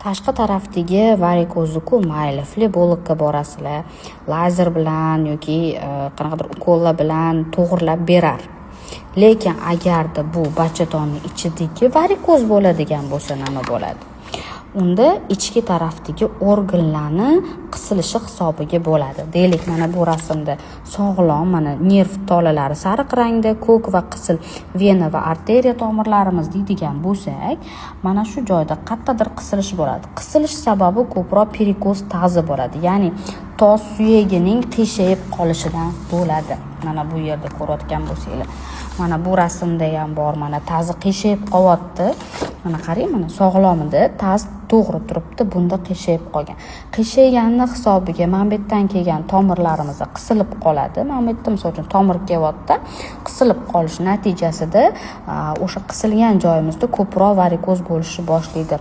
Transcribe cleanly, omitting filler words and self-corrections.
Tashqi tarafdagi varikozniku mayli, flebologga borasizlar, lazer bilan yoki qanaqadir ukollar bilan to'g'irlab berar. Lekin agarda bu bachadonni ichidagi varikoz bo'ladigan bo'lsa, nima bo'ladi? Unda ichki tarafdagi organlarni qisilishi hisobiga bo'ladi. Deylik, mana bu rasmda sog'lom, mana nerv tolalari sariq rangda, ko'k va qizil vena va arteriya tomirlarimiz deydigan bo'lsak, mana shu joyda qayerdadir qisilish bo'ladi. Qisilish sababi ko'proq перекос таза bo'ladi, ya'ni tos suyagining qiyshayib qolishidan bo'ladi. Mana bu yerda ko'rayotgan bo'lsanglar, mana bu rasmda ham bor, mana tazi qiyshayib qolyapti. Mana qarang, mana sog'lomida taz to'g'ri turibdi, bunda qiyshayib qolgan. Qiyshayganini hisobiga mana bu yerdan kelgan tomirlarimiz qisilib qoladi. Mana bu yerda, misol uchun, tomir kelyapti, qisilib qolishi natijasida o'sha qisilgan joyimizda ko'proq varikoz bo'lishni boshlaydi.